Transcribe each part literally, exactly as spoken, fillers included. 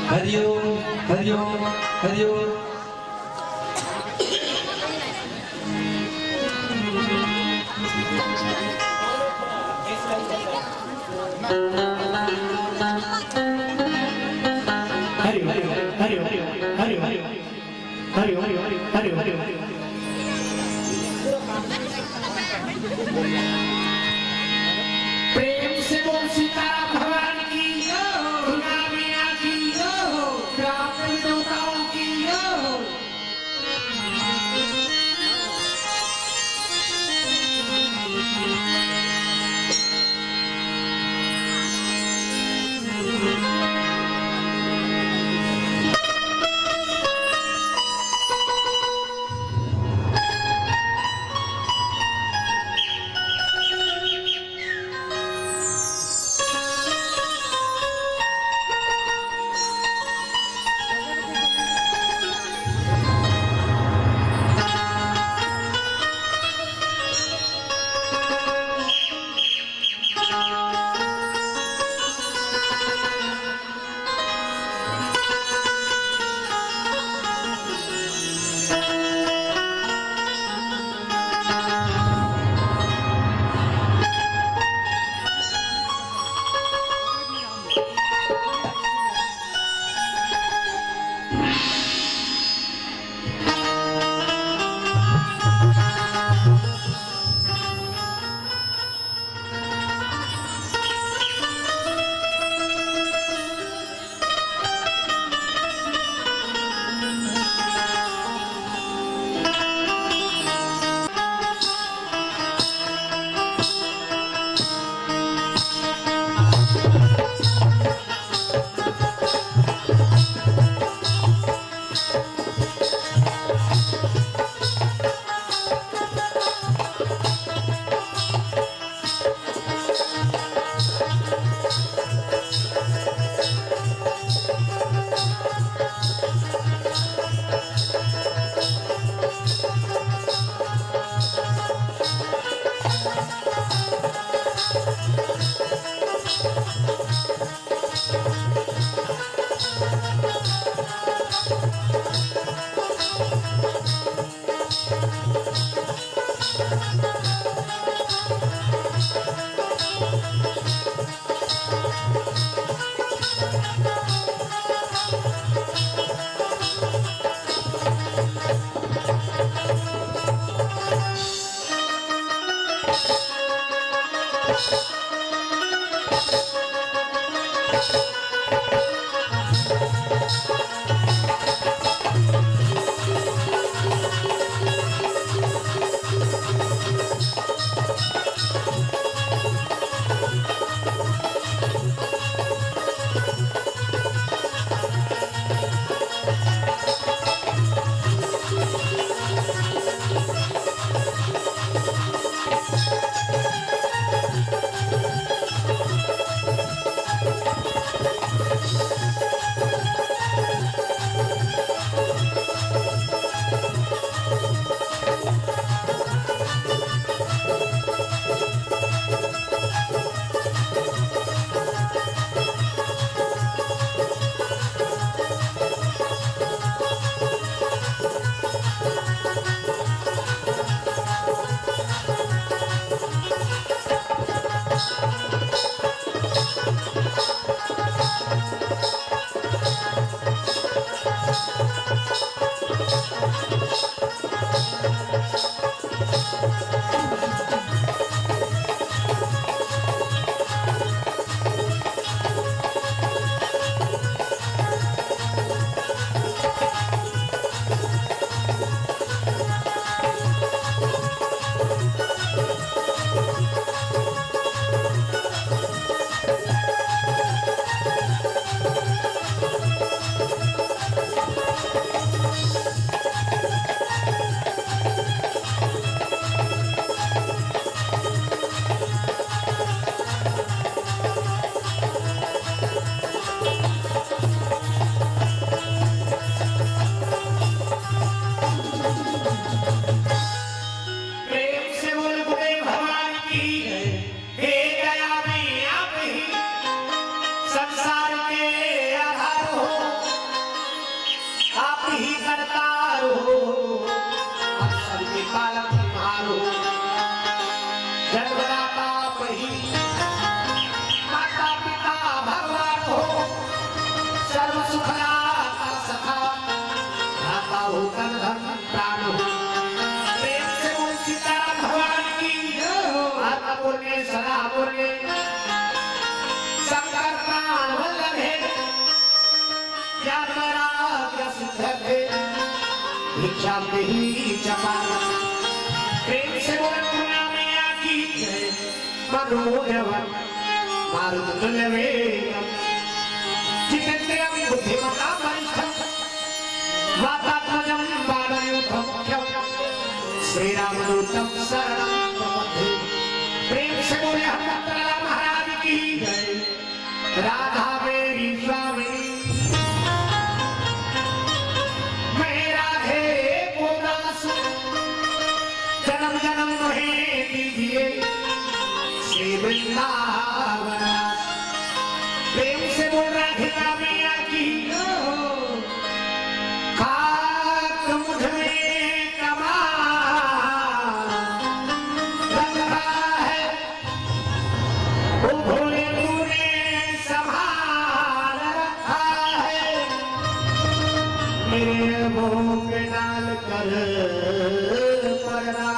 हरिओम, हरिओम, हरिओम। हरिओम, हरिओम, हरिओम, हरिओम। हरिओम, हरिओम, हरिओम, हरिओम। प्रेम से बोल सीताराम भगवान की, दुर्गा मैया की, ग्रामीण देवताओं की। भिक्षां देहि च पार्वती। प्रेम से बोले पूर्णा मैया की जय। मधुमोदन मारुत तुल्य वेग। जितेंद्रियं बुद्धिमतां वरिष्ठं। वातात्मजं वानरयूथमुख्यं। श्रीरामदूतं शरणं प्रपद्ये। प्रेम से बोले हनुमंत लाला महाराज की जय। राधा मेरी स्वामी, मैं राधे को दास, जन्म जन्म मोहे दीजिए श्री वृंदावन। प्रेम से बोल राधिका मैया की। खाक मुझ में कमाल रखा है, ओ भोले तूने संभाल रखा है, मेरे अबों पे डाल कर पगला,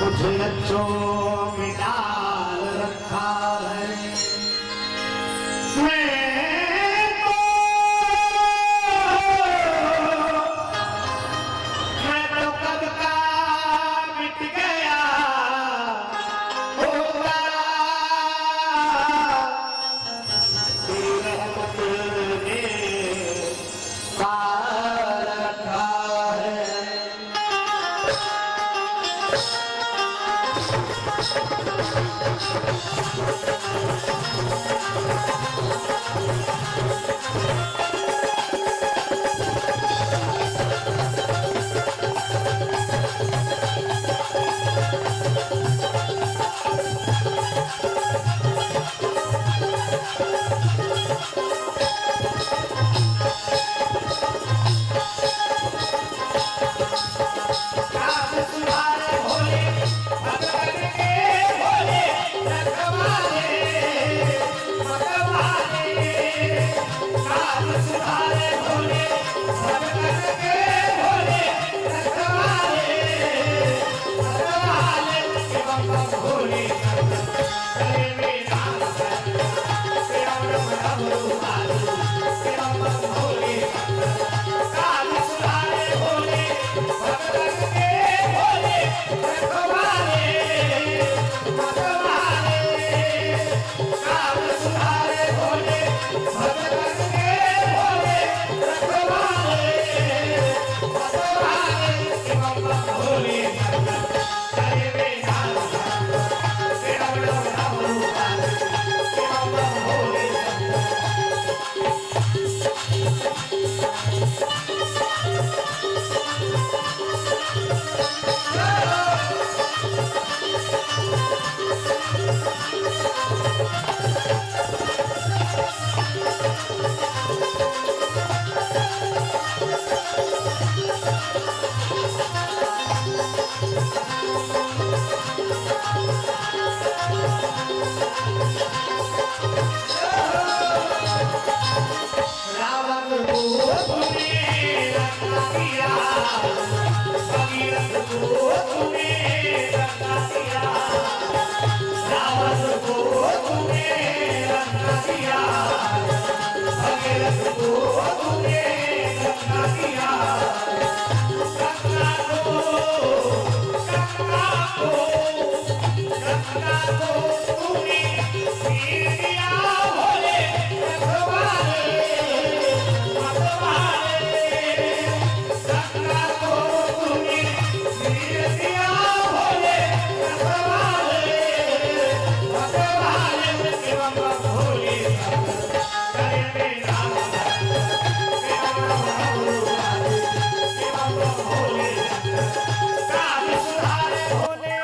मुझे अच्छों में डाल रखा है। मैं तो, मैं तो कब का मिट गया होता, तेरी रहमत ने पार रखा है। रावण को तूने रंगा दिया, भगीरथ को तूने रंगा दिया। रावण को तूने रंगा दिया, भगीरथ को तूने रंगा दिया। गंगा को, गंगा को, गंगा को तूने चीर दिया भोले रखवाले, रखवाले। गंगा को तूने चीर दिया भोले रखवाले, रखवाले। शिवम भोले शंकर, करे में राम शंकर, शिवम भोले शंकर, शिवम भोले शंकर, काज सुधारे भोले।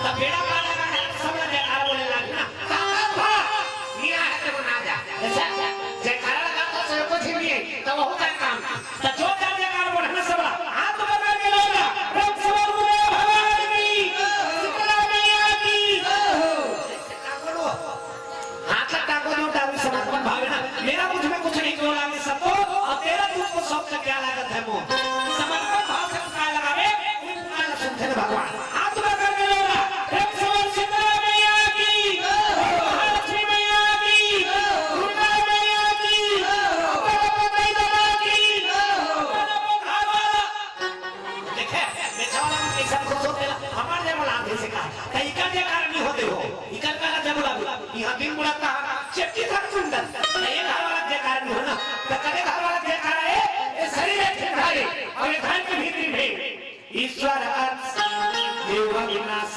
त बेड़ा पार लगा है, सब ला जयकारा बोले लागी ना। ताकत भा, निया है ते बना जा। ऐसा जयकारा लगा तो सब कुछ ही नहीं है, तो वहू का काम। त जोरदार जयकारा बोले ना सब ला। हाथ ऊपर करके लोग, प्रेम से बोल गुरुदेव भगवान की, शीतला मैया की। टांगो लो। हाथ ला टांगो, जो टांगो, समर्पण भाव है ना। मेरा मुझ में कुछ नहीं, जो लागे सबको, और तेरा तुझको सबसे क्या लागत है मोह। समर्पण भाव से पुकार लगावे, उन पुकार ला सुनते हैं भगवान। हाथ ऊपर करके लो ना, प्रेम से बोल शीतला मैया की, महालक्ष्मी मैया की, दुर्गा मैया की, बड़ा पतई दादा की, बड़ा पतई दादा। देखे, बेचारा कैसा खुश होते ला, हमारे जब लाभ से कहा, तो इकर जयकारा नहीं होते हो, इकर का जब लाभ, यहाँ दिन बुलाता है, चेपटी धर कुंडल, तो ये घर वाला जयकारा नहीं हो ना, तो कदे घर वाला जयकारा है, ये शरीर एक ठिकाने, और ये घर के भीतरी में, ईश्वर अंश, देव विनाश,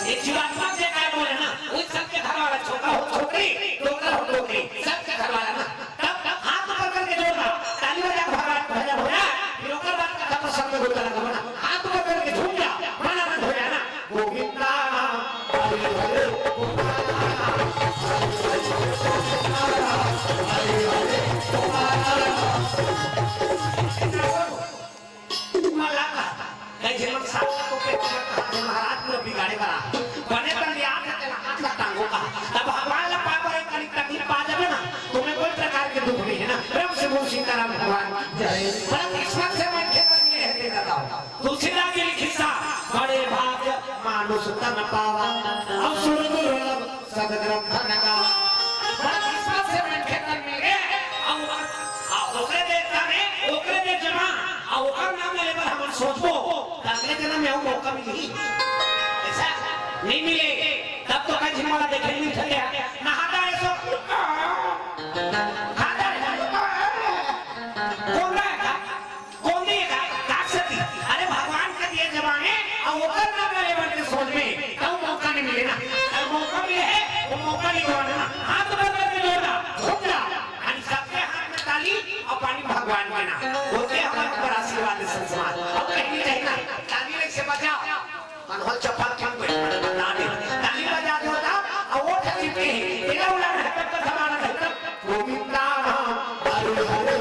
ये जीवात्मा जयकारा बोले ना, उन सबके घर वाला छोकरा हो छोकरी, डोकरा हो डोकरी, सबके घर वाला ना, तब, तब हाथ ऊपर करके जोरदार ताली बजा, भगवान भजन हो जाए, फिर ओकर बाद कथा प्रसंग में गोता लगा ना, हाथ ऊपर करके झूम जा, मन आनंद हो जाए ना। गोविंदा नाम, हरे हरे, गोविंदा नाम, हरे हरे, गोविंदा नाम, हरे हरे, गोविंदा नाम। मन लगा, कई झिमन साथ को पे कहा, महाराज पूरा बिगाड़े करा। बने तन याद है, तेरा हाथ ला टांगो का। तब भगवान ला पाए बर एक कनिक तकलीफ पा जावे ना, तुम्हें कोई प्रकार के दुख नहीं है ना। प्रेम से बोल सीताराम भगवान की जय। बड़ा किस्मत से मनखे मन मिले हैं, देखा था। तुलसीदास जी लिखिस, बड़े भाग मानुष तन पावा, अउ सुर दुर्लभ सदग्रंथ न गावा। बड़ा किस्मत से मनखे तन मिले, अउ ओकर, आ, ओकरे दे तने, ओकरे दे जमा, अउ ओकर नाम ले बर हमन सोचबो, त अगले जन्म में अउ मौका मिलही। ऐसा नहीं मिले, तब तो कई झिन वाला देखे नहीं थके। नहाता है सो, खाता है, कौन रहा था? कौन दिए का? काकसती। अरे भगवान के दिए जबाने, अउ ओकर नाम ले बर के सोच में, तब मौका नहीं मिले ना। अउ मौका मिले है, वो मौका नहीं गवाना ना। हाथ ऊपर करके जोरदार, झूम जा। अउ सबके हाथ में ताली अउ पानी भगवान के ना। होते हमारे ऊपर आशीर्वाद संस्कार। अब कहीं नहीं चाहिए ना, ताली नहीं से बजाओ। कन्हल चपक के हम बैठ बता दे। ताली बजा दो ना, अउ वो ठगी के, तेरा उड़ा है, तब तक हमारा है, तब गोविंदा नाम, हरे हरे,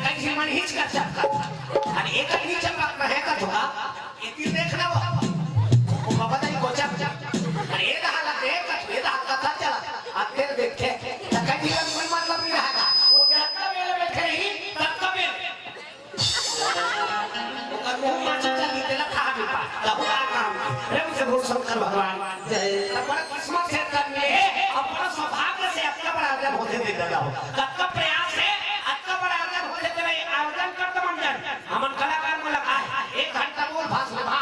कई झिन मन हिचका चपका। अरे एक आदमी चपक में है का थोड़ा? ये तीर देख रहा हो? वो बाबा जी को चप चप। अरे ये रहा लग, ये कच, ये रहा कथा चला। अब फिर देखे, तो कई झिन मन मतलब नहीं रहेगा। वो जब तक मेले बैठे रही, तब तक मेले। ओकर मुंह में चल दी, तेला खा भी पा। लहू का काम की। प्रेम से बोल शंकर भगवान जय। तो बड़ा किस्मत से तन मिले है, अउ बड़ा सौभाग्य से अतका बड़ा अर्जन होथे दे दादा हो। कतका प्रयास है, अतका बड़ा अर्जन होथे दे, अर्जन कर दे मंजन। हमन कलाकार मन ला का है, एक घंटा बोल भाषण भा।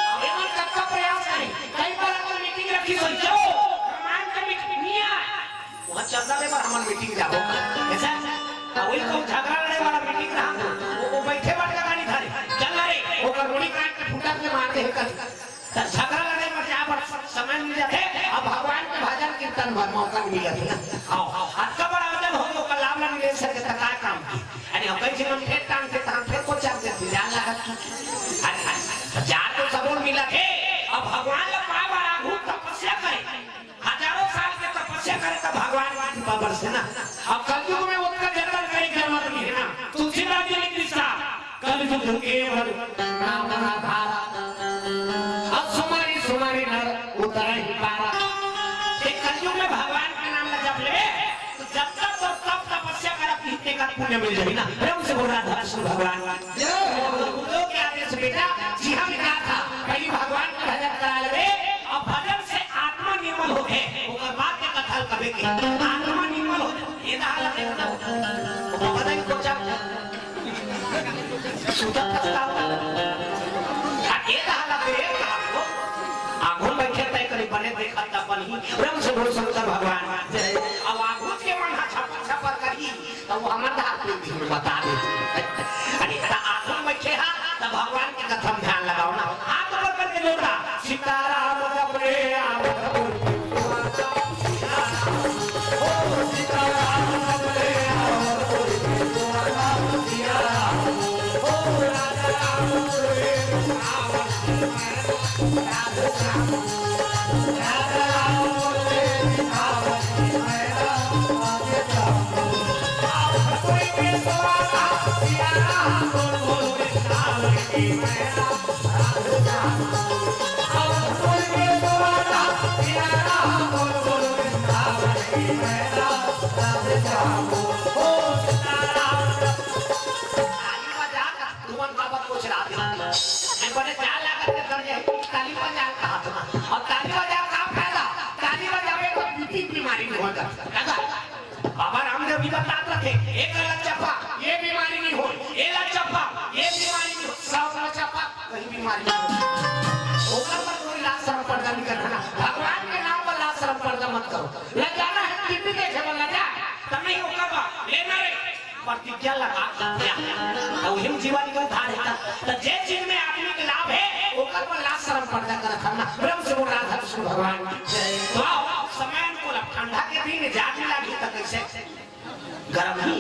अउ एमन कतका प्रयास करी, कई बार अपन मीटिंग रखी सोचो, रामायण के मीटिंग नहीं आए। वहाँ चंदा दे बर हमन मीटिंग जाबो। ऐसा? अब वही तो झगड़ा लड़े वाला मीटिंग रहा। वो, वो बैठे बर जगह नहीं धरे। चल रे, ओकर रोड़ी काट के फुटक के मार दे कल। त झगड़ा लड़े बर जा बर समय मिल जाथे। अब भगवान के भजन कीर्तन बर मौका नहीं मिलत है ना। आओ, अतका बड़ा अर्जन हो गया, ओकर लाभ ना मिले सके त का काम की? अरे, हम कहीं जीवन फेर टांग के, टांग फेर को चार देती, जान लगा की। अरे, अरे, जा तो सबोर मिलत है। अब भगवान ला पाए बर आगू तपस्या करे। हजारों साल के तपस्या करे तब भगवान की कृपा बरसे ना। अब कलयुग में ओतका जतन करे के जरूरत नहीं है ना। तुलसीदास जी लिख दिस, कलयुग केवल नाम आधारा। अब सुमारी सुमारी नर उतरहि पारा। ये कलयुग में भगवान के नाम ला जप ले, तो जब तक तो तप तपस्या करत नहीं, तेकर पुण्य मिल जाही ना। प्रेम से बोल राधा कृष्ण भगवान। जय हो। गुरुदेव के आदेश बेटा, जी हम कहा था, पहली भगवान के भजन करा लेवे, अउ भजन से आत्मा निर्मल होथे, ओकर बाद के कथा कबे के आत्मा निर्मल हो, ये तो हालत है ना। वो पता नहीं कौन सा सुतत कथा। आ, ये तो हालत है, ये तो हालत हो। आगू में बैठे करे बने देखत त बनही। ब्रह्म से बोल शंकर भगवान। जय। अब आघू के मन ह छपर छपर करही, त वो हमर धार कुल दिन में बता दे। अरे, त आघू में बैठे हा, त भगवान के कथा में ध्यान लगाओ ना। हाथ ऊपर करके जोड़ रहा। सीताराम जप रे, आव प्रभु। ओ सीताराम जप रे, आव प्रभु। ओ राजा राम रे, आव। ताली बजा, तुमन काबर कोचरात हव? मैं बड़े चार लागत के कर जाए, ताली बजा कहा तुमन। और ताली बजा का फायदा? ताली बजावे तो बीपी बीमारी नहीं हो जाता। दादा, बाबा रामदेव भी बतात रखे, एक ला चपा, ये बीमारी नहीं हो, ये ला चपा, ये बीमारी नहीं हो, सब ला चपा, कहीं बीमारी नहीं हो। ओकर पर कोई लाज शरम पर्दा नहीं करना। भगवान के नाम पर लाज शरम पर्दा मत करो। लजाना है, बीपी देखे बर लजा, तब नहीं ओकर बा, लेना रे। प्रतिज्ञा लगा, या, तो उही में जीवन के उद्धार है। त जे चीज में आदमी के लाभ है, ओकर पर लाज शरम पर्दा करत हन ना। ब्रह्म से बोल राधा कृष्ण भगवान की जय। तो आओ, समय अनुकूल, अब ठंडा के दिन जाड़ में लागी त कैसे? गरम ही।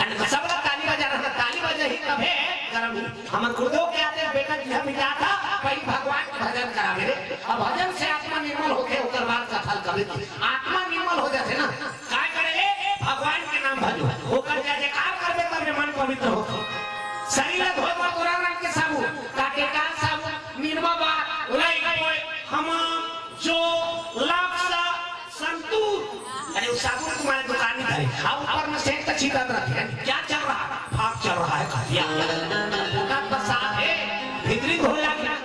अन सब लोग ताली बजा रहा था, ताली बजा ही तबे गरम ही। हमर गुरुदेव के आते बेटा जी हम जाता, पहले भगवान के भजन करावे रे। अब भजन से आत्मा निर्मल होके ओकर बाद कथा कबे। आत्मा निर्मल हो जाथे ना, काय करे ले? भगवान के नाम भजो। ओकर जय जयकार करबे तब ले मन पवित्र होथे। शरीर ला धोए बर तोरा रंग के साबुन, का डेटॉल साबुन, निरमा बार, लाइफबॉय, हमाम, जो, लक्स, संतूर। अरे वो साबुन तुम्हारे दुकान में धरे। अब ऊपर में सेंट तो छींटत रहते हैं। क्या चल रहा है? फाग चल रहा है, खा लिया। पोटा बरसात है, भीतरी धोए लागे।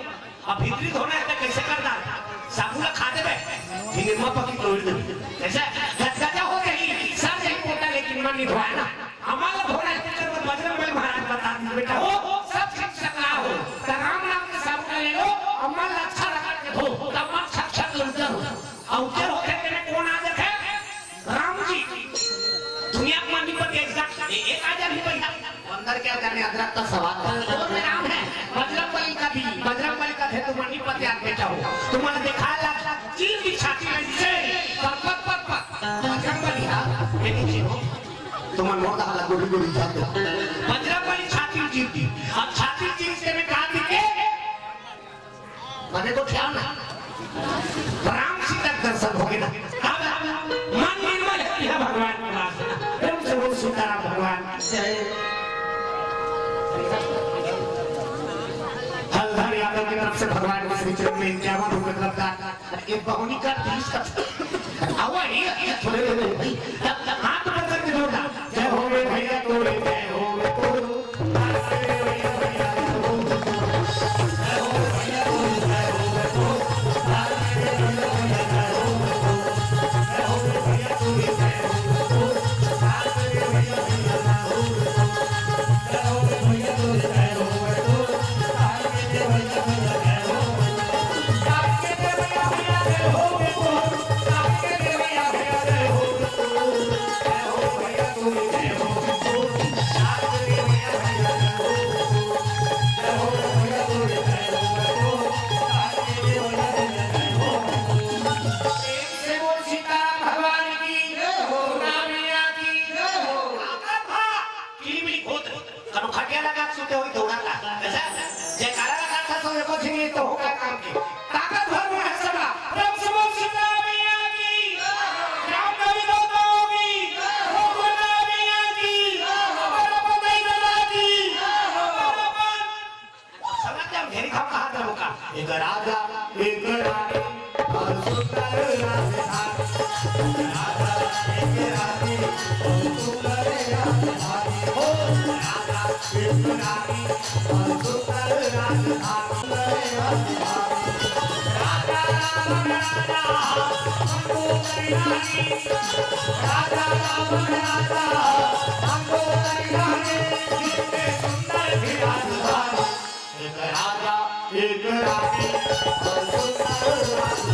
अब भीतरी धोना है तो कैसे करना है? साबुन ला खा देबे, फिर निरमा पकी तोड़ देबे। कैसे? गजगजा हो गई, सब यही पोटा लेकिन मन नहीं धोया ना। अमल धोना है, तेकर बर बजरंग बली महाराज बता दी, बेटा हो, सब चीज सकला हो। तो राम नाम के साबुन ले लो, अमल अच्छा लगा के धो, तब मन छक छक लग जाओ। और उज्जर होते तेरे कौन आ जाते? राम जी, दुनिया के मानी पर देख जा, ए-, एक आ जा भी भैया। अंदर क्या जाने अदरक का स्वाद है। वो में राम है, बजरंग बली का भी, बजरंग बली का थे तो मनी पर यार बेटा हो। तुम्हारा देखा ला, चीर की छाती में से, पर, पर, पर, पर। बजरंग बली, हाँ, ये नीचे हो। तुम्हारा मोटा हालत गोली गोली जाते। बजरंग बली छाती में चीर दी। अब छाती चीर के में कहा दी के? मने तो ध्यान है। राम सीता के दर्शन हो गए ना। अब मन निर्मल है, यह भगवान के पास है। प्रेम से बोल सीताराम भगवान की जय। हलधर यादव की तरफ से भगवान के श्री चरण में इक्यावन रुपए का दान। ये बहुनी का तीस का। आवा, ये, ये थोड़े, थोड़े, भाई। तब, तब हाथ ऊपर करके जोरदार। जय हो रे भैया तोरे, जय हो रे तोरे। प्रेम से बोल सीताराम भगवान की, दुर्गा मैया की। किली मिली खोत, कनो खटिया लगा के सुते होई दौड़ा का। कैसा? जयकारा लगा था तो देखो झिंगली तो होगा काम की। ताकत भर में है सबला। प्रेम से बोल सीताराम मैया की। राम कवि दो की। दुर्गा मैया की। अपन अपन दाई दादा की। अपन अपन समझ जाओ, घेरी खाओ, कहा था वो का? एक राजा, एक रानी, और सुंदर राजधानी। एक राजा, एक रानी, और सुंदर राजधानी। हो, राजा, एक रानी, और सुंदर राजधानी। राजा रावण राजा, मंदोदरी रानी। राजा रावण राजा, मंदोदरी रानी। कितने सुंदर थी राजधानी। एक राजा, एक रानी, और सुंदर राजधानी।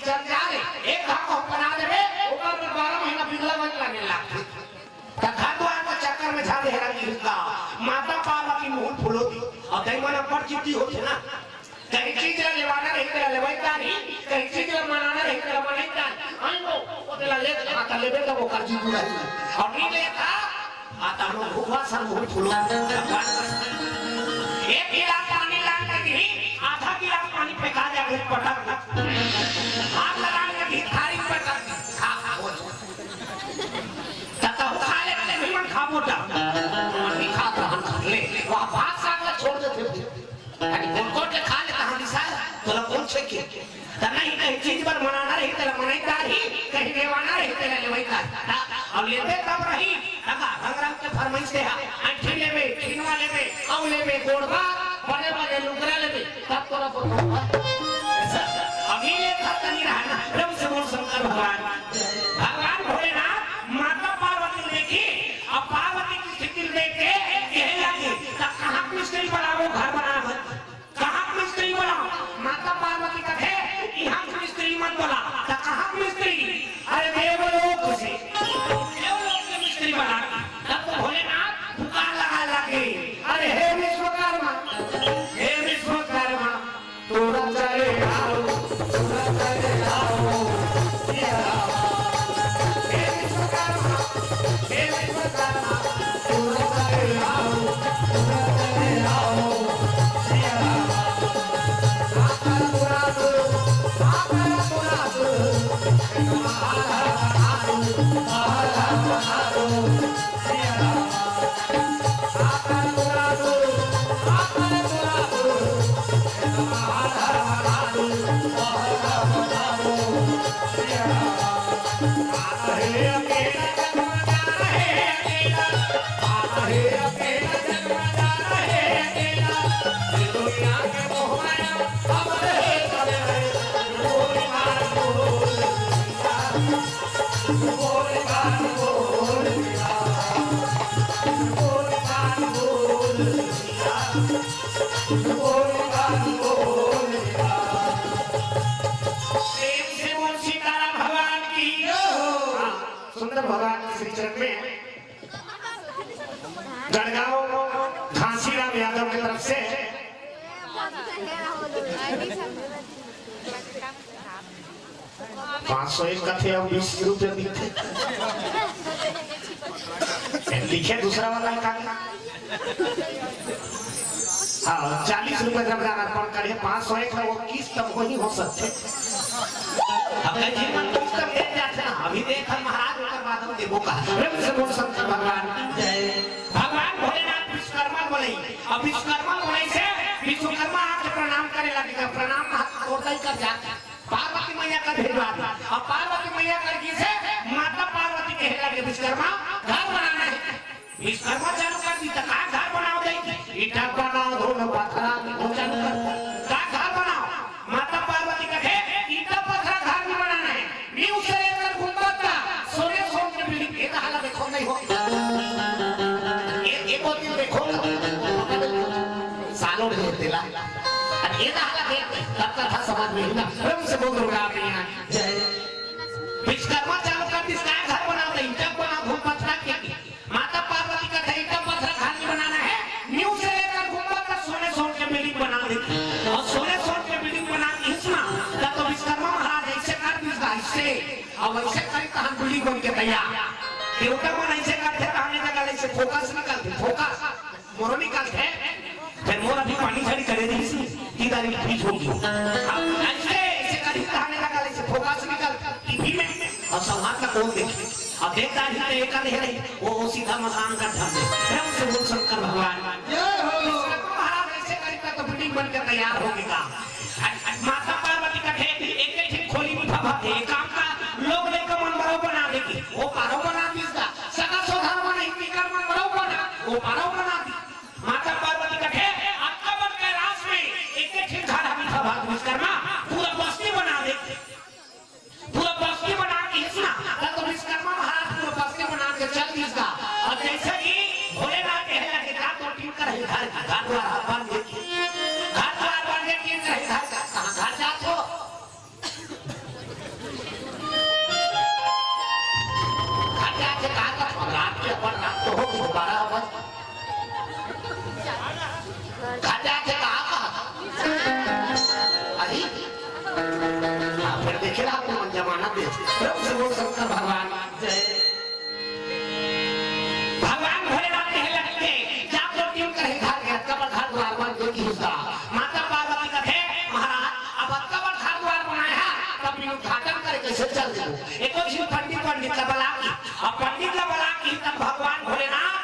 चल जा रे, एक घाव कहूँ बना देबे, ओकर में बारह महीना बिगला मत लागे लागथे। त घर दुआर के चक्कर में झा देहरा गिरता, माता पार्वती मुंह फुलो दी, अउ दई मन अब्बड़ जिद्दी होथे ना, कहीं चीज ला लेवाना रही, तेला लेवई तारी, कहीं चीज ला मनाना रही, तेला मनई तारी। आन लो, ओ तेला ले, हाँ, त लेबे तब ओकर जिद्दी रही, अउ नी लेता, आ, त हम लोग भुखवा सर मुंह फुलो, भगवान कसम। एक गिलास पानी लान के दिही, आधा गिलास पानी फेंका जाए, पटक दे। हाथ लगा के दिही, थारी पटक दे। खा, खा, हो जा। त तहु खा ले, ले भी मन खा मोटा। मन भी खात रहन, ले। वह भात साग ला छोड़ देथे। अरे, कोट कोट के खा लेता हम, निशा, तोला कौन छेके? त नहीं, कहीं चीज बर मनाना रही, तेला मनई तारी, कहीं लेवाना रही, तेला लेवई तारी। त अब लेबे तब रही, लगा, रंग रंग के फरमाइश दे हा, अंठी लेबे, खिनवा लेबे, अउ लेबे, गोड़वा, बने बने लुगरा लेबे, तब तोला बताऊंगा। अभी ले खा तनी रहना, प्रेम से बोल शंकर भगवान। भगवान भोलेनाथ, माता पार्वती देखी, अब पार्वती की स्थिति देख के कहे लगी, "त कहाँ मिस्त्री बुलावो, घर बनावत?" कहाँ के मिस्त्री बोला? माता पार्वती कथे, "इहाँ के मिस्त्री मत बोला।" त कहाँ के मिस्त्री? अरे देवलोक से। देवलोक के मिस्त्री बना। तब तो भोलेनाथ पुकार लगा लगे, "अरे हे विश्वकर्मा, हे विश्वकर्मा, तोरा चले आओ, तोरा चले आओ।" हे विश्वकर्मा, हे विश्वकर्मा, प्रेम से बोल सीताराम भगवान की। हाँ, सुंदर भगवान के श्री चरण में गढ़गांव घासीराम यादव की तरफ से पाँच सौ एक कथे अउ बीस रुपया दिथे। लिखे दूसरा वाला का? हाँ, चालीस रुपया जब दान अर्पण करे, पाँच सौ एक है, वो किस्त तब वही हो सकते। अब कहीं मन किस्त तब दे जाते ना, अभी देख हम महाराज ओकर बाद हम देबो कहा। प्रेम से बोल शंकर भगवान की जय। भगवान भोलेनाथ विश्वकर्मा बोले, अब विश्वकर्मा बोले से विश्वकर्मा आके प्रणाम करे लगे, प्रणाम हाथ तोड़ता ही कर जाता। पार्वती मैया कर भेजवा दी। अब पार्वती मैया कर जी से माता पार्वती कहे लगे, "विश्वकर्मा, घर बनाना है।" विश्वकर्मा चालू कर दी, "त का घर बनाओ दे? ईटा बनाओ, धूल पत्थरा, वो चालू कर। का घर बनाओ?" माता पार्वती कहे, "ईटा पत्थरा घर नहीं बनाना है, नींव से लेकर गुंबद तक सोने सोन के बिल्डिंग।" ये कहा लगे, "खोल नहीं हो।" ये, ये को दिन देखो, सालों में होते ला। अब ये ना हालत है, तब तक था समझ में ही ना। प्रेम से बोल दुर्गा मैया जय। विश्वकर्मा चालू कर दी, इसका घर बना दे, ईंटा बना, धूल पत्थरा के। माता पार्वती का थे, ईंटा पत्थरा घर नहीं बनाना है, नींव से लेकर गुंबद तक सोने सोन के बिल्डिंग बना दे। और सोने सोन के बिल्डिंग बना दी इसमें, तब तो विश्वकर्मा महाराज ऐसे कर दी इसका, ऐसे, और वैसे करी तो हम बिल्डिंग बन के तैयार। देवता मन ऐसे करते तो हमें जगह ऐसे फोकस निकलते, फोकस। मोरो निकालथे, फेर मोर अभी पानी झड़ी करे रहिस, तीन तारीख फ्रीज हो गई। अब ऐसे, ऐसे करी कहाने लगा, ऐसे फोकस निकल टीवी में, और संभाल का कौन देखे? अब देख तारी तो एक आधे रही, वो, वो सीधा मसान का ढंग है। प्रेम से बोल शंकर भगवान। जय हो। महाराज ऐसे करी का तो बिल्डिंग बन के तैयार हो गई का। अ-, अ-, माता पार्वती का खेत, एक, एक ठिन खोली में भभा थे, काम का लोग लेकर मन बड़ो बना देगी, वो पारो बना दी इसका, सगा सोधार मन, इंतजार मन बड़ो बना, वो पारो बना दी। माता पार्वती कथे, "अतका बड़ कैलाश में एक एक ठिन घर हम इथा भाग विश्वकर्मा, पूरा बस्ती बना दे।" पूरा बस्ती बना के इसना, तब तो विश्वकर्मा महाराज पूरा बस्ती बना के चल दिस का। और जैसे कि भोलेनाथ कहे लगे, "जा तो टीम कर है घर की, घर द्वार बन गए, घर द्वार बन गए, टीम कर है घर।" जमाना दे। प्रेम से बोल शंकर भगवान जय। भगवान भोलेनाथ कहे लगे, जा दो तीन कहीं घर गया, कबर घर द्वार बन गई की उसका। माता पार्वती कथे, महाराज, अब कबर घर द्वार बनाया है, तब भी उद्घाटन करे कैसे चल दे। एको झिन पंडित, पंडित ला बला की, अब पंडित ला बला की, तब भगवान भोलेनाथ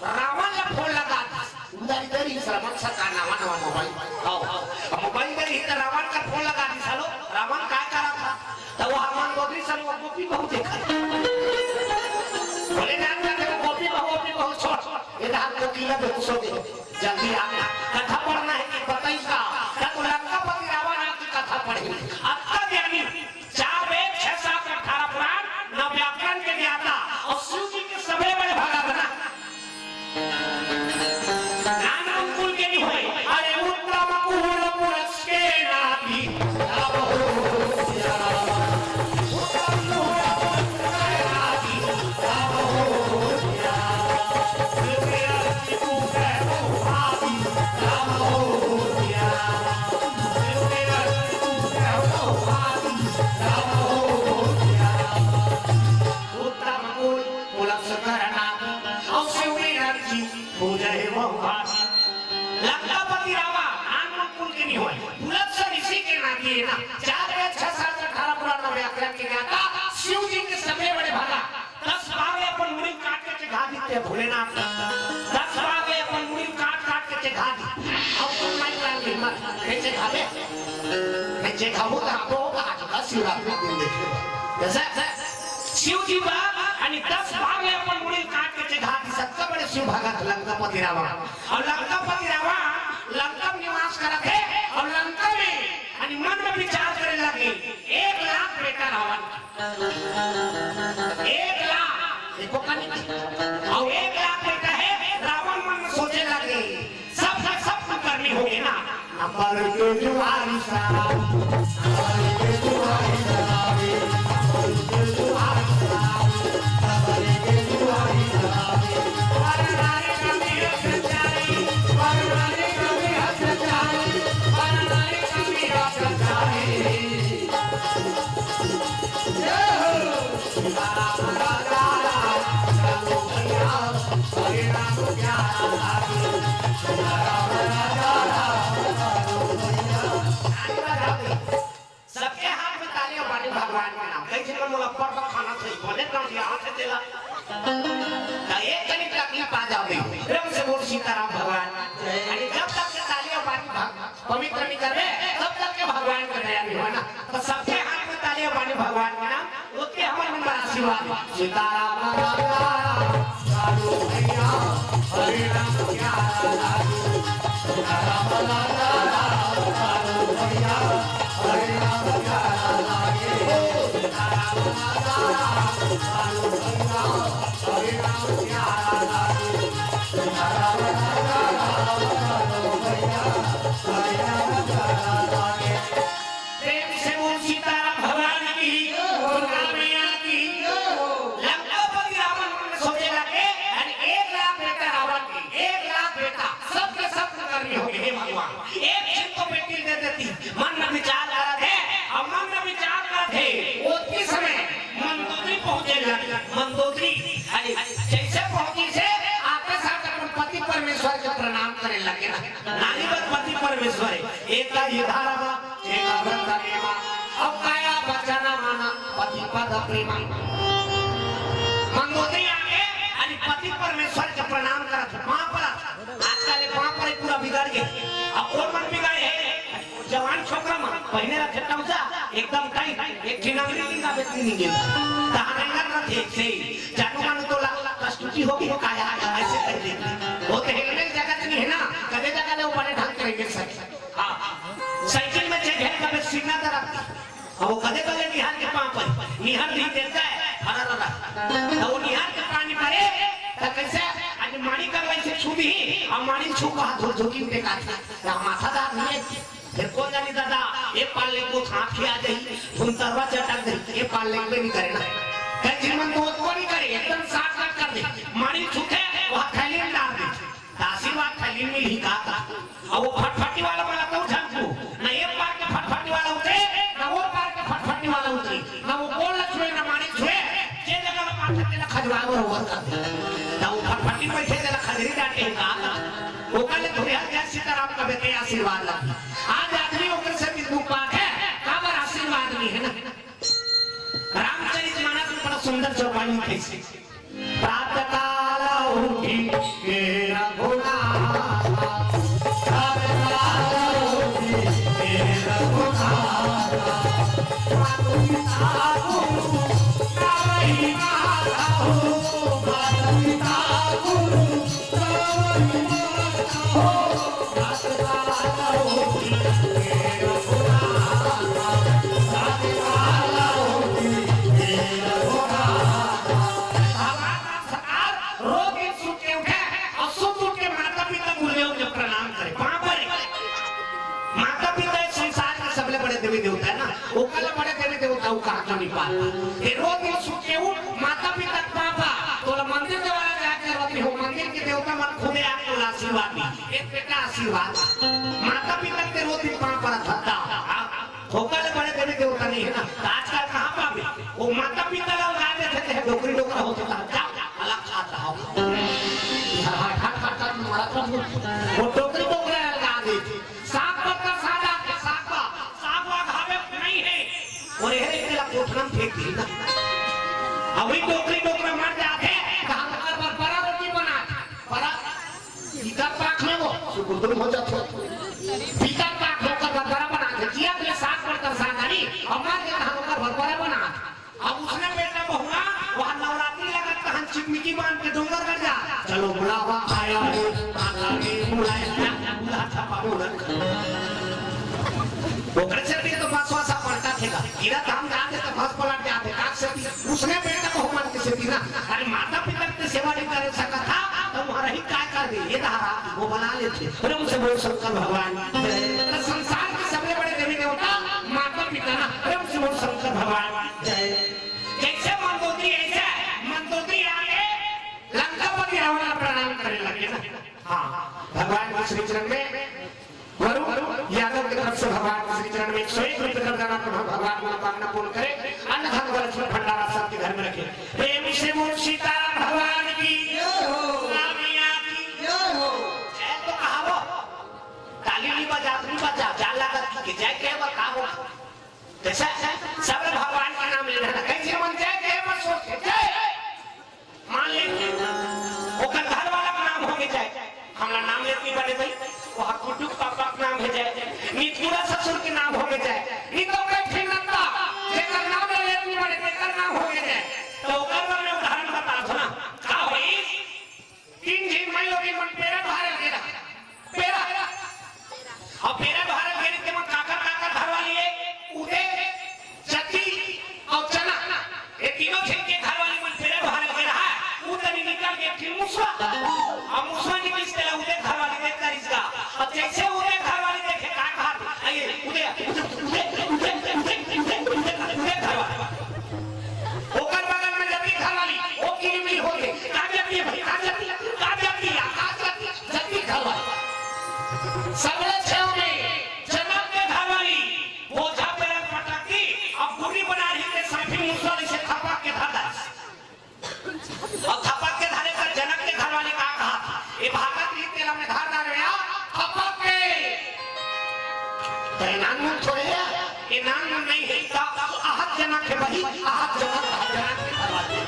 रावण ला फोन लगा दी। उधारी दे रही रावण सरकार नवा नवा मोबाइल। आओ, अब मोबाइल दे रही तो रावण का फोन लगा दी सालो। रावण का करा था? तो वो हनुमान गोदरी सालो वो गोपी बहू देखा। भोलेनाथ का देखो गोपी बहू, गोपी बहू छोड़। ये धार को किला बेहोश हो गए। जल्दी आ गया। कथा पढ़ना है कि बताइए का? तो लंकापति रावण आपकी कथा पढ़ी। अत्ता ज्ञानी चार वेद, छह शास्त्र, अठारह पुराण, नौ व्याकरण के ज्ञाता और शिव जी के सबले बड़े भगत ना। नाम कुल के नहीं होए। अरे उत्तम कुल पुरुष के नाती तब हो श्याम। उत्तम कुल पुरुष के नाती तब हो श्याम। शिव के रस की तू है तो भाभी तब हो श्याम। शिव के रस की तू है तो भाभी उत्तम कुल पुलस करना, और शिव विरत जी पूजे बहु भागी। लंकापति रावण आन कुल के नहीं होए, पुलस ऋषि के नाती है ना, चार वेद, छह शास्त्र, अठारह पुराण, नौ व्याकरण के ज्ञाता, शिव जी के सबले बड़े भगत। दस बार अपन मुड़ी काट के चढ़ा देते हैं भोलेनाथ। दस बार अपन मुड़ी काट काट के चढ़ा दी। अब तुम नहीं जान हिम्मत, कैसे खा ले? कैसे खाओ तो आपको होगा, आज का शिवरात्रि दिन देखिए। जैसे शिव जी बा, आणि दस बार ले अपन मुड़ी काट के चढ़ा दी, सबसे बड़े शिव भगत लंकापति रावण। और लंकापति रावण लंका में निवास करत है, और लंका में, आणि मन में विचार करे लगे, एक लाख बेटा रावण, एक लाख, देखो कनी, और एक लाख बेटा है, रावण मन में सोचे लगे, सब, सब, सब कुकर्मी हो गए ना। नंबर के जुआरी साहब, नंबर के जुआरी साहब, नंबर के जुआरी साहब, नंबर के जुआरी साहब। वरनारी कमी अत्याचारी, वरनारी कमी अत्याचारी, वरनारी कमी अत्याचारी। जय हो। सबके हाथ में ताली और बानी भगवान के नाम। कहीं से मोला पर्दा खाना था, बोले कौन सी हाथ है तेरा? तो एक कनी तकलीफ आ जाओ भाई। प्रेम से बोल सीताराम भगवान। अरे जब तक के ताली और बानी भग-, पवित्र नहीं कर रहे, तब तक के भगवान का दया नहीं होना। तो सबके हाथ में ताली और बानी भगवान के नाम। ओके, हमर मन बर आशीर्वाद। सीताराम राम राम, साधु भैया, हरे राम प्यारा लागे। सीताराम राम राम, साधु भैया, हरे राम प्यारा लागे। सीताराम राम राम, साधु भैया, हरे राम प्यारा लागे। सीताराम राम राम, साधु भैया, हरे राम प्यारा लागे। प्रेम से बोल सीताराम भगवान की, दुर्गा मैया की। लंकापति रावण मन में सोचे लगे, अरे एक लाख बेटा रावण के, एक लाख बेटा, सबके सब कुकर्मी हो गए, हे भगवान, एक चीज तो बेटी दे देती। मन में विचार करत हे, और मन में विचार करत हे, ओतकी समय मंदोदरी पहुंचे लगे। मंदोदरी, अरे जैसे पहुंची से आते साथ अपन पति परमेश्वर के प्रणाम करे लगे ना। नानी बत पति परमेश्वर है, एक का ये धारा बा, एक का व्रत का नियमा। अब काया वचन मन पति पद प्रेमा। मंदोदरी आके, अरे पति परमेश्वर के प्रणाम करत, पाँव परत। आजकल ये पाँव परे पूरा बिगड़ गए। अब कौन मन बिगड़े है? जवान छोकरा मन पहिने रखे टमसा, एकदम टाइट, एक झिन अंगरी लिंगा बेचनी नहीं गिन। तहां नहीं लग रहा थे, से जानू मानू तो ला, प्रस्तुति होगी, काया, ऐसे कर देती। वो तो हेलमेट जगह नहीं है ना, कदे जगह ले वो बड़े ढंग के रहेंगे सर। हाँ, साइकिल में चढ़े कभी सीना दरद। अब वो कदे कदे निहार के पाँव परे, निहार भी देता है, अरे रे रे। तो वो निहार के पानी परे, तो कैसे आज माणी कर वैसे छू दी, और माणी छू को हाथ धो धोकी में देखा था। या माथा दाग नहीं है। फिर कौन जानी दादा, ये पाल लेंगो हाथ खिया दे, तुम तरवा चटक दे, ये पाल लेंगो नहीं करे ना। कई जीवन तो को नहीं करे, एकदम साफ साफ कर दे। माणी छूते, वहाँ थैली में डाल दे। त आशीर्वाद खाली मिलही का? अब वो फटफटी वाला मला तो झंकू, ना ये पार के फटफटी वाला उतरे, ना वो पार के फटफटी ओवर कर दे। त ओ फटफटी बइठे तेला खजरी डांटे हे का? ओकर ले थोड़ी हर जय सीताराम कबे ते आशीर्वाद लगही। आज आदमी ओकर से बिंदु पाक हे, काबर आशीर्वाद नइ हे ना। रामचरित मानस में बड़ा सुंदर चौपाई लिखे हे। प्रातः काल उठि के रघुनाथा, प्रातः काल उठि के रघुनाथा, मातु पिता गुरु तवहि माता हो, मातु पिता गुरु तवहि माता हो। भगवान राम सरकार रोज दिन सुत के उठे अउ सुत उठ के माता पिता गुरुदेव के प्रणाम करे, पाँव परे। माता पिता ए संसार के सबले बड़े देवी देवता हे ना, ओकर ले बड़े देवी देवता अउ कहाँ नइ पाय। ए रोज दिन सुत के उठ, माता पिता के पाँव पर, तोला मंदिर द्वारा जाके रोज दिन हो, मंदिर के देवता मन खुदे आके तोला आशीर्वाद दी। ए बेटा आशीर्वाद। माता पिता के रोज दिन पाँव परत हस। ओकर ले बड़े देवी देवता नइ हे ना। त आजकल कहाँ पाबे? ओ माता पिता ला उलगा देथे, ते डोकरी डोकरा होथे, त जा, अलग खात रहो। हट, हट, हट, हट, मरा तो वो डोकरी डोकरा उलगा देथे। साग पत्ता सादा के साग बा, साग वाग हवे नइ हे। अउ एहरे तेला कोठरम फेंक दे ना। अभी डोकरी डोकरा मर जाथे, त हम ओकर बर बड़ा रोटी बना, बड़ा पीतर पाक में वो सुकुंदुम हो जाथे। पीतर पाक में ओकर बर बड़ा बना के जिया के साग पत्ता साग डारी, अउ मर के त हम ओकर बर बड़ा बना। अब उसने बेटा बहुआ, वहाँ नवरात्रि लगत तहन चिकमिकी बांध के डोंगरगढ़ जा। चलो बुलावा आया है, माता ने बुलाया। बुला था बाबू ना। ओकरे से भी तो बस वहाँ सब पलटा थे ना। गिरा धाम जाते तो बस पलट जाते। काक से भी उसने बेटा बहुआ के सेती ना, अरे माता पिता के सेवा नइ करे सकत हा, त उहाँ रहि काय करबे? ए दहारा वो बना लेथे। अरे उनसे बोल शंकर भगवान। अरे संसार के सबले बड़े देवी देवता माता पिता ना। अरे उनसे बोल शंकर भगवान। जय। जइसे मंदोदरी, अइसे मंदोदरी आके लंकापति रावण ला प्रणाम करे लगे ना। हाँ, भगवान के श्री चरण में वरुण यादव के तरफ से भगवान के श्री चरण में एक सौ एक रुपये का दान, आप भगवान मनोकामना पूर्ण करे, अन्न धन व लक्ष्मी भंडारा सबके घर में रखे। प्रेम से बोल सीताराम भगवान की, जय हो। राम मैया की जय हो। जय तो कहावो, ताली नइ बजा, नइ बजा, जा लागत कि जय के बताओ। जइसे सब भगवान का नाम लेना ना, कइसे मन जय के मत सोच, जय। मान ले, ओकर घर वाला के नाम होगे जय, हमला नाम लेत नइ बने भाई, ओहा गुड्डू के पापा के नाम हे जय, नितपुरा ससुर के नाम होगे जय, नइ तो कई ठे नत्ता, जेकर नाम ला लेत नइ बने, तेकर नाम होगे जय। त ओकर बर मैं उदाहरण बतात हँव ना, का होइस? तीन झिन माईलोगिन मन पेरा भरे गे रहा, पेरा। अब पेरा भरे गे रहा, तेमन काकर काकर घर वाली हे, उदे, जती अउ चना, ए तीनों झिन के घर वाली मन पेरा भरे गे रहा। उ तनी निकल गे एक ठिन मुसवा, अब मुसवा निकलिस तेला उदे घर वाली देख करिस गा। अब जइसे उदे घर वाली देखे का कहत, अइए उदे, उदे, उदे घर वाली। ओकर बगल में जती घर वाली, ओ किलिमिली होथे, का जती हे भाई, का जती, का जती, का जती, जती घर वाली। सबले छेव में जनक के घर वाली, बोझा पेरा पटक के, अब गुर्री बना रही के सफी मुसवा ले से थपक के धर दस। अउ थपक के धरे त जनक के घर वाली का कहत, ए भागत रही तेला मैं धर डारे आ, थपक के। त ए नानमुन थोड़े हे, ए नानमुन नइ हे, त आहत जनक हे भाई, आहत जनक, आहत जनक के घर वाली।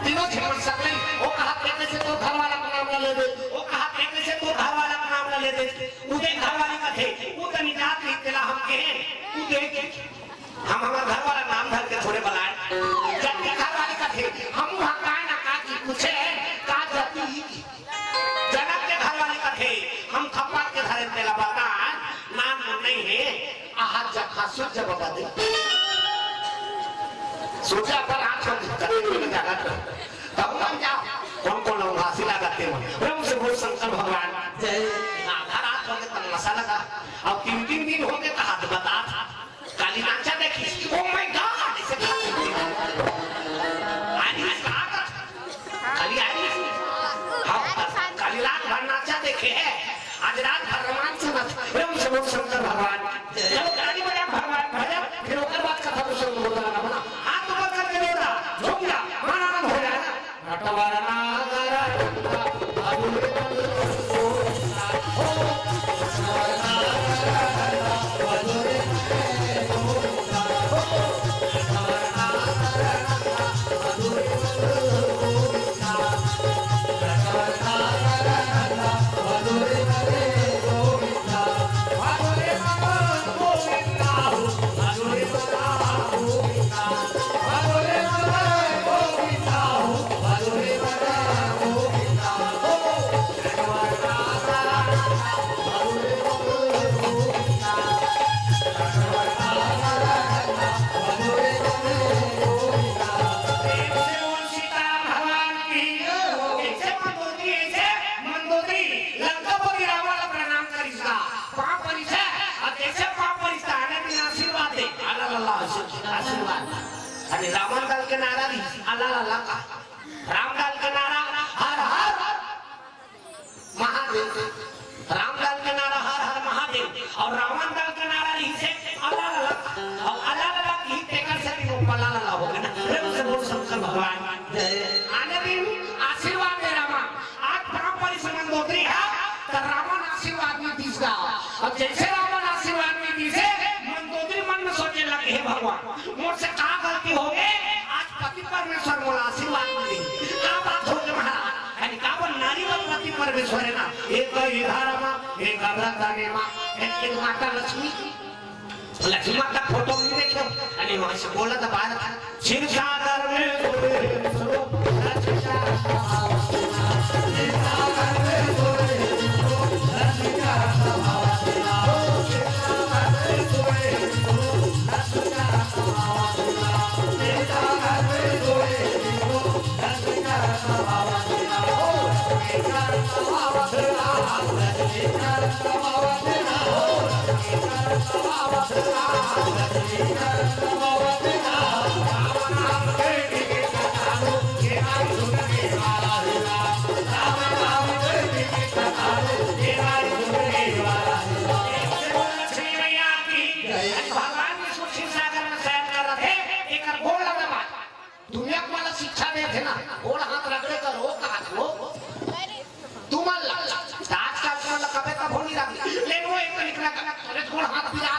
तीनों झिन मन सकले, ओ कहत, "तें कइसे तोर घर वाला के नाम ला ले दे?" ओ कहत, "तें कइसे तोर घर वाला के नाम ला ले दे?" उदे घर वाली कथे, "उ तनी जात रही तेला हम कहे, उ देख हम हमर घर वाला नाम धर के थोड़े बलाए।" जती घर वाली कथे, "हम वहाँ काय ना का की पूछे, का जती?" जनक के घर वाली कथे, "हम थप्पड़ के धरे तेला बता, नाम नइ हे, आहा जखा सूर्य बता दे।" सोचा पर आँख हम कते में जागत रहो। तब मन जा, कौन कौन लोग हँसी लागत हे मन। प्रेम से बोल शंकर भगवान। जय। आधा रात होगे तमाशा लगा। अब तीन तीन दिन होगे त हाथ बतात। काली नाचा देखिस, "Oh my God!" अइसे कहा। आइरिस का? काली आइरिस। हाँ, काली रात भर नाचा देखे हे, आज रात भर रोमांस मत। प्रेम से बोल शंकर भगवान। चलो ताली बजा भगवान, भजन, फिर ओकर बाद कथा को शुरू होता है ना। हाथ ऊपर करके बोल रहा, झूम जा, मन आनंद हो जाएगा। आशीर्वाद। अरे रावण दल के नारा रहिस, अला ला ला का। राम दल के नारा, हर हर महादेव। राम दल के नारा, हर हर महादेव। अउ रावण दल के नारा रहिस हे, अला ला ला। अउ अला ला ला की तेकर से भी वो पला ला ला हो गे ना। प्रेम से बोल शंकर भगवान। जय। आने दिन आशीर्वाद दे रामा। आज परम परी से मंदोदरी हे, त रावण आशीर्वाद नइ दिस गा। अब जइसे रावण आशीर्वाद नइ दिस हे, मंदोदरी मन में सोचे लगे, "हे भगवान, मोर से का गलती हो गे? आज पति परमेश्वर मोला आशीर्वाद नइ दे। का बात हो गे महाराज?" अरे का बोल, नारी बर पति परमेश्वर हे ना, एक ही धर्म, एक व्रत नेमा, एक, एक माता लक्ष्मी। लक्ष्मी माता फोटो नइ देखे, अरे वहां से बोला था बाहर, "क्षीर सागर में सोए, लक्ष्मी का भगवान विष्णु क्षीर सागर में शयन कर रहे, एकर गोड़ लगा बात। दुनिया के वाला शिक्षा देथे ना, गोड़ हाथ रगड़े कर, वो कहा वो। तुमन ला, आजकल तुमन ला कबे कभो नहीं रगड़े। लेकिन वो एक निकला कर, अरे गोड़ हाथ पिरा।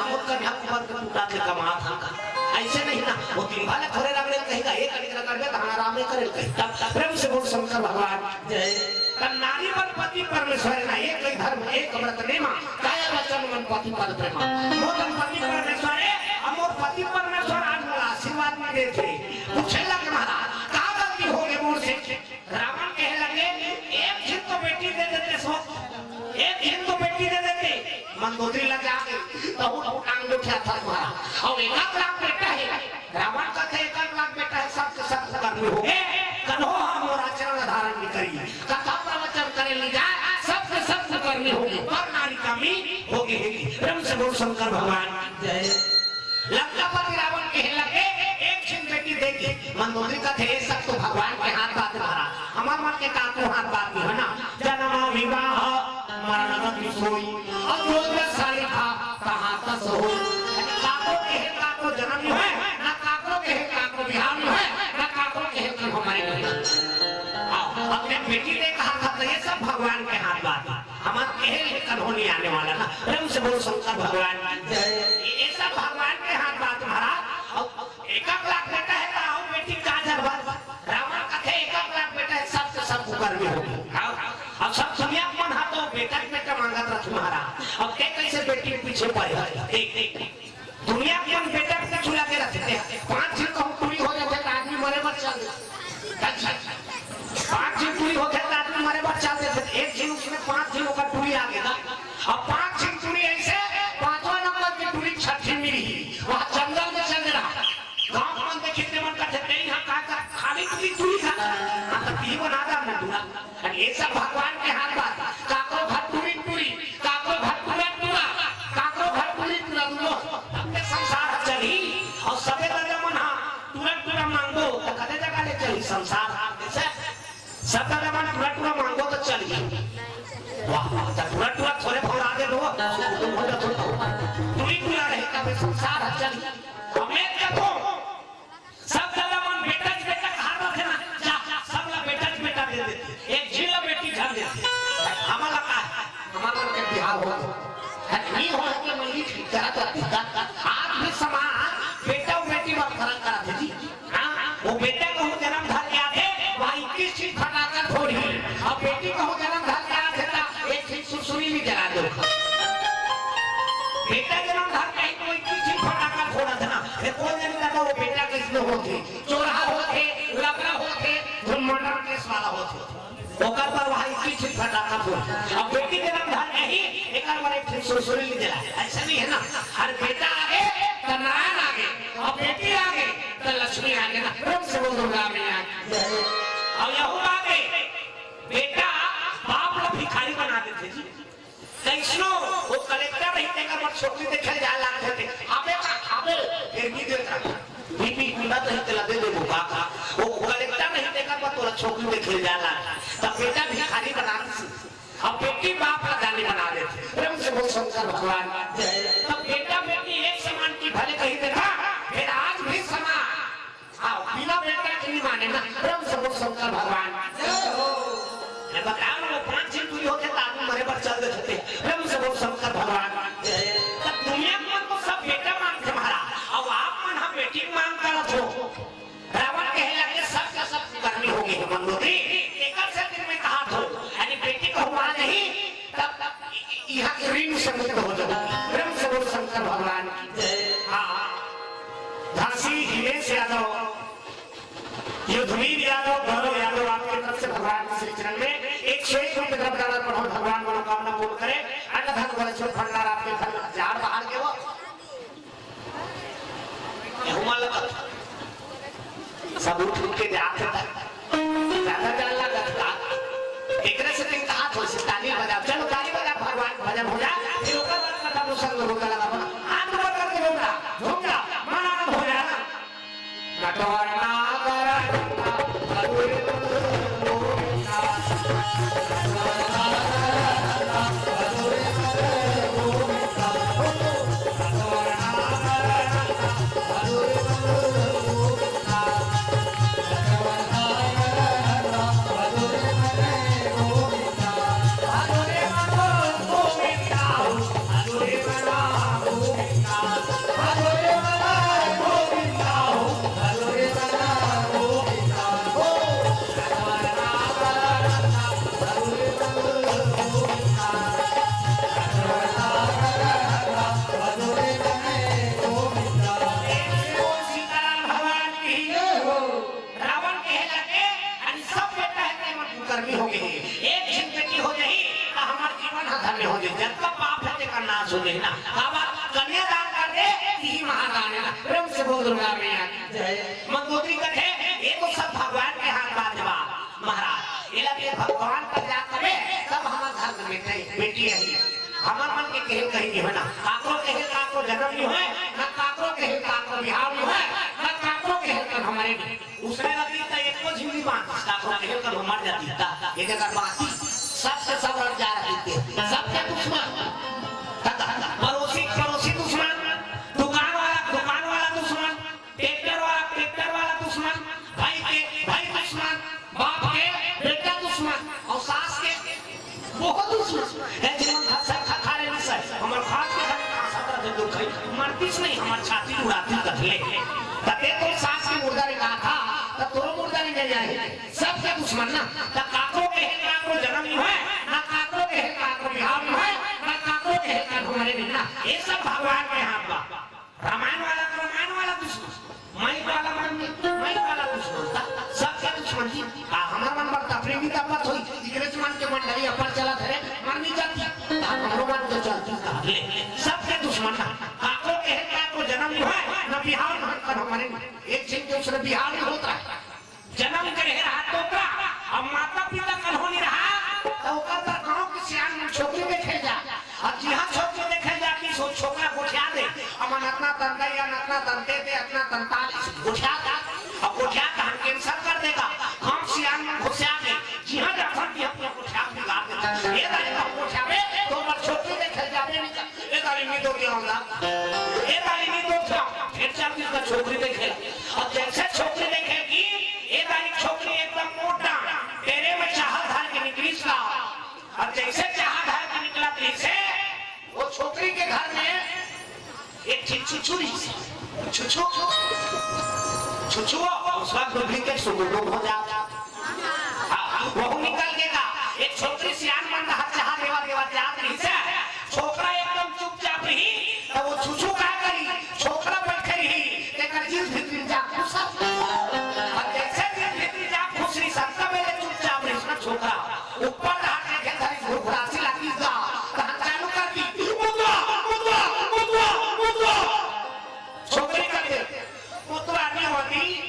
अमुक कर हम ऊपर के टूटा के कमात हम का। ऐसे नहीं ना, वो दिन भर थोड़े रगड़े कहेगा, एक निकला कर बे धाना राम नहीं करे कहीं। तब प्रेम से बोल शंकर भगवान जय। त नारी बर पति परमेश्वर ना, एक ही धर्म, एक व्रत नेमा, काया वचन मन पति पद प्रेमा। मोर पति परमेश्वर हे, अब मोर पति परमेश्वर आज मोला आशीर्वाद नइ देथे। पूछे लगे महाराज, का गलती हो गे मोर से? रावण कहे लगे, "एक झिन तो बेटी दे देते सो, एक झिन तो बेटी दे देते।" मंदोदरी लजा गे, तहु टांग उठा था तुम्हारा। अउ एक लाख बेटा हे, रावण कथे एक लाख बेटा हे, सबके सब कुकर्मी हो गे, कन्हो हा मोर आचरण धारण नइ करी, कथा प्रवचन करे नइ जाय, सबके सब कुकर्मी हो गे, पर नारी कमी हो गे हे। प्रेम से बोल शंकर भगवान जय। लंकापति रावण कहे लगे, "एक झिन बेटी दे दे।" मंदोदरी कथे, "ये सब तो भगवान के हाथ बात महाराज, हमर मन के काकरो हाथ बात नहीं हे ना, जन्म विवाह मरण गति सोई, अउ जो जस लिखा तहाँ तस होई।" काकरो के हे काकरो जन्म नइ होय, ना काकरो के हे काकरो बिहाव नइ होय, ना काकरो के हे कन्हो मरे नइ होय। आओ, अपने बेटी ने कहा था, तो ये सब भगवान के हाथ बात, हमर के हे कन्हो नइ आने वाला ना। प्रेम से बोल शंकर भगवान की जय। ये, ये सब भगवान के हाथ बात महाराज। अउ एक लाख बेटा हे, त अउ बेटी का जरूरत? रावण कथे एक लाख बेटा हे, सब के सब कुकर्मी हो गे। हाँ, अब सब दुनिया के मन हा तो बेटा के बेटा मांगत रहिथे महाराज। अब ते कैसे बेटी के पीछे पड़े? देख, देख, दुनिया के मन बेटा के पीछू लगे रहिथे। पांच झिन कहूं टूरी हो जाथे त आदमी मरे बर चल देथे। पांच झिन टूरी होथे त आदमी मरे बर चल देथे। एक झिन उसने पांच झिन ओकर टूरी आ गे ना। अब पांच झिन टूरी ऐसे, पांचवा नंबर के टूरी छठी मिली। वहां जंगल में चल रहा। गांव मन देखे ते मन कथे, "नहीं, हां का, का, खाली टूरी, टूरी का?" हां, त पीही बना दा ना टूरा। अरे ये सब भगवान के हाथ बात। काकरो घर टूरी, टूरी, काकरो घर टूरा, टूरा, काकरो घर टूरी, टूरा, दूनो। तब ते संसार ह चलही। अउ सबे ददा मन हा टूरा, टूरा मांगबो, त कते जगह ले चलही संसार? जैसे सब ददा मन टूरा, टूरा मांगबो त चलही। वाह, त टूरा, टूरा थोरे भौरा दे दो, तुम हो जा, तुम हो। टूरी, टूरा रही, तबे संसार ह चलही। हमें कथो, सब ददा मन बेटा के बेटा कहा रथे ना, जा, सब ला बेटा के बेटा दे देथे, एक झिन ला बेटी झन देथे। हमन ला का हे? हमर मन के बिहाव हो गे। नहीं हो के मैं ये करत रहिथंव। आज भी समाज बेटा अउ बेटी बर फरक करत हे जी। हां, वो बेटा कहूं जन्म धर के आथे, वहां इक्कीस झिन फटाका फोड़ही। अब बेटी कहूं जन्म धर के आथे, त एक झिन सुरसुरी भी जला दो। बेटा जन्म धर के आही, त इक्कीस झिन फटाका फोड़थे ना। ये कोन जनी दादा वो बेटा कइसने होथे? चोरहा होथे, लबरा होथे, जो मर्डर केस वाला होथे, ओकर बर वहां इक्कीस झिन फटाका फोड़। अब बेटी जन्म धर के आही, एकर बर एक ठन सुरसुरी ले जला। ऐसा नहीं है ना, हर बेटा आगे त नारायण आगे, अब बेटी आगे त लक्ष्मी आगे ना। प्रेम से बोल दुर्गा मैया की। अब यहू बात हे, बेटा बाप ला भिखारी बना देथे जी। कइसनो वो कलेक्टर रही, तेकर बर छोकरी देखे जाए लागथे। अबे का, अबे, छोकरी देखे ल जाय ला, तब बेटा भिखारी बना देथे, अब बेटी बाप ला दानी बना देथे। प्रेम से बोल शंकर भगवान जय। तब बेटा बेटी एक समान की भले कही देना, फिर आज भी समान। हाँ, बिना बेटा के नहीं माने ना। प्रेम से बोल शंकर भगवान जय हो। मैं बता रहा हूँ, पाँच दिन दूरी होथे, त आदमी मरे बर चल देथे। प्रेम से बोल शंकर भगवान जय। तब दुनिया में तो सब बेटा मांगथे महाराज, अब आप मन हा बेटी मांग करत हो। रावण कहे लगे, "सब के सब कुकर्मी हो गे हे मंदोदरी, एकर से दिन में कहा थो, यानी बेटी कहूँ आ नहीं, तब इहाँ के ऋण से मुक्त हो जाओ।" प्रेम से बोल शंकर भगवान की जय। हाँ, झांसी हिमेश यादव, युद्धवीर यादव, गौरव यादव, आपके तरफ से भगवान श्री चरण में एक सौ एक रुपये द्रव्य दान अर्पण हो। भगवान मनोकामना पूर्ण करे, अन्न धन बल छुट भंडार आपके घर में हजार बाहर के हो। एहू मन लगत। सब उठ उठ के जात हे। ज्यादा जान लागत का? एकरे से दिन कहा थो, से ताली बजाओ, चलो ताली बजाओ, भगवान भजन हो जा, फिर ओकर बाद कथा प्रसंग होता लगा बना। हाथ ऊपर करके झूम जा, झूम जा, मन आनंद हो जा। नटवर नागर सीताराम भगवान की जय हो। रावण कहे लगे, "अरे सब बेटा हे, ते मन कुकर्मी हो गे हे। एक झिन बेटी हो जाही, त हमर जीवन ह धन्य हो जाही। जतका पाप हे, तेकर नाश हो जाही ना। काबर कन्यादान कर दे, तिही महादान हे ना।" प्रेम से बोल दुर्गा मैया की जय। मंदोदरी कथे, "ये तो सब भगवान के हाथ बात बा महाराज। एला के भगवान पर जा करे, तब हमर घर में बेटी, बेटी आही। हमर मन के केहे कहीं नहीं होय ना। काकरो केहे काकरो जन्म नहीं होय, ना काकरो केहे काकरो बिहाव नहीं होय, ना काकरो केहे कन हमरे नहीं।" उसने लगी त एको झिल्ली बांध, काकरो केहे कन मर जाती। ता, ये जगह बाकी, सबसे सब लड़ जा रही थी, सबके दुश्मन। ता, ता, पड़ोसी, पड़ोसी दुश्मन, दुकान वाला, दुकान वाला दुश्मन, ट्रैक्टर वाला, ट्रैक्टर वाला दुश्मन, भाई के, भाई दुश्मन, बाप के, बेटा दुश्मन, अउ सास के, बहुत दुश्मन। हे जीवन खा, सब खा, खा लेने से, हमर खास के खाली खा, सब रह दुख है, मरतीस नहीं, हमर छाती उड़ाती कथले। तते तो सास के मुर्दा ने कहा था, तब तोरो मुर्दा ने नहीं जाए, सबके दुश्मन ना, त काकरो केहे काकरो जन्म नहीं होय, ना काकरो केहे काकरो बिहाव नहीं होय, ना काकरो केहे काकरो मरे नहीं ना, ये सब भगवान के हाथ बा। रामायण वाला तो रामायण वाला दुश्मन, माइक वाला मन के माइक वाला दुश्मन, ता सबके दुश्मन जी। आ, हमर मन बर तफरी भी तपत होई, इकरे से मन के मंडली अपर चलत हरे, मर नहीं जाती, ता हमरो मन के चलती, ता ले, सबके दुश्मन ना, काकरो केहे काकरो जन्म नहीं होय, ना बिहाव नहीं होय, पर हमरे एक झिन के उसने बिहाव नहीं होता है। जन्म करे रहा तोकरा, अब माता पिता कन्हो नहीं रहा, तो ओकर बर गाँव के सियान मन छोकरी देखे जा। अब जिहाँ छोकरी देखे जाती, सो छोकरा गोठिया दे। अब नतना तंते या नतना तंते ते अतना तंतालीस गोठिया जा। अब गोठिया तहन cancel कर देगा। हम सियान मन घुसिया दे। जिहाँ जाथन कि अपने गोठिया बिगाड़ देता। ये दाई का गोठिया में तो ओकर छोकरी देखे जाबे नहीं कर। ए दारी नी दो क्या होला? ए दारी नी दो क्या? फिर चार दिन का छोकरी देखे। अब जैसे छोकरी देखेगी, ए दारी छोकरी एकदम मोटा, तेरे में चाहा धार के निकली सा। अब जैसे चाहा धार के निकला, तैसे वो छोकरी के घर में एक ठे छुछू रही। छुछू, छुछू, उसका duplicate सुगुडुम हो जाता। हाँ, वहू निकल गेगा। एक छोकरी सियान मन ला चाहा देवा देवा जात रहिस हे। छोकरा एकदम चुपचाप रही, त वो छुछू का करी? छोकरा बैठे रही, तेकर दिल भीतरी जा खुश। अब जैसे दिल भीतरी जा खुश रही, सबका मेरे चुपचाप रही, उसका छोकरा ऊपर हाथ देखे धरी घुरघुरासी लगी जा, तहन चालू कर दी, "मुतवा, मुतवा, मुतवा, मुतवा।" छोकरी कर दे, "मुतवा नहीं होती।"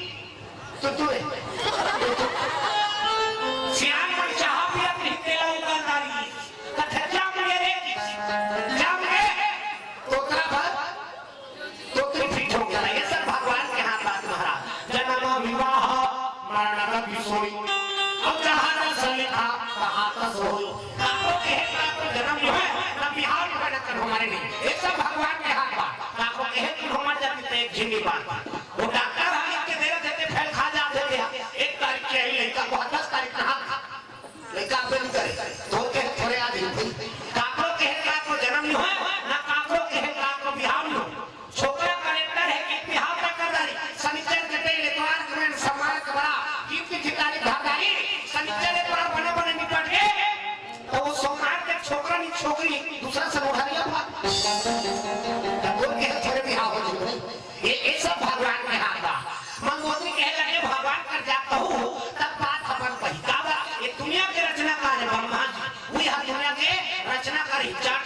तो तू है। सियान मन चाहा पियत नहीं, तेला उकालदारी। कथे, "जाम गे रे, जाम गे।" तोतरा भर, तोतरी फिट हो गया। ये सब भगवान के हाथ बात महाराज। जन्म विवाह मरण का भी सोई। कहातस होयो। काकरो केहे काकरो जनम नोहे, न बिहाव नोहे, न कन्हो मरे नहीं। ये सब भगवान के हाथ बा। काकरो केहे कन्हो मर जाती त एक झिन बात। वो डॉक्टर हा के बेरा देते फैल खा जाते थे। एक तारीख के आई लइका को दस तारीख कहा था। लइका अबे नहीं करे। तो केहे थोरे आ दिन भाई। काकरो केहे काकरो जनम नोहे, न काकरो केहे काकरो बिहाव नोहे। छोकरा कलेक्टर हे, गीत बिहाव तक कर डारी। सनिचर के तेल एतवार के में समार के बड़ा, गीत की ठिकानी धारदारी। सनिचर एतवार बने बने निपट के, तो वो सोमवार के छोकरा नहीं छोकरी, दूसरा से उधारिया हुआ। तब बोल के थोरे बिहाव हो जाए। ये, ये सब भगवान के हाथ बा। मंगोत्री कहे लगे, "भगवान कर जा कहू, तब बात अपन कही।" का बा? ये दुनिया के रचनाकार है ब्रह्मा जी। वही हर दुनिया के रचनाकार ही। चार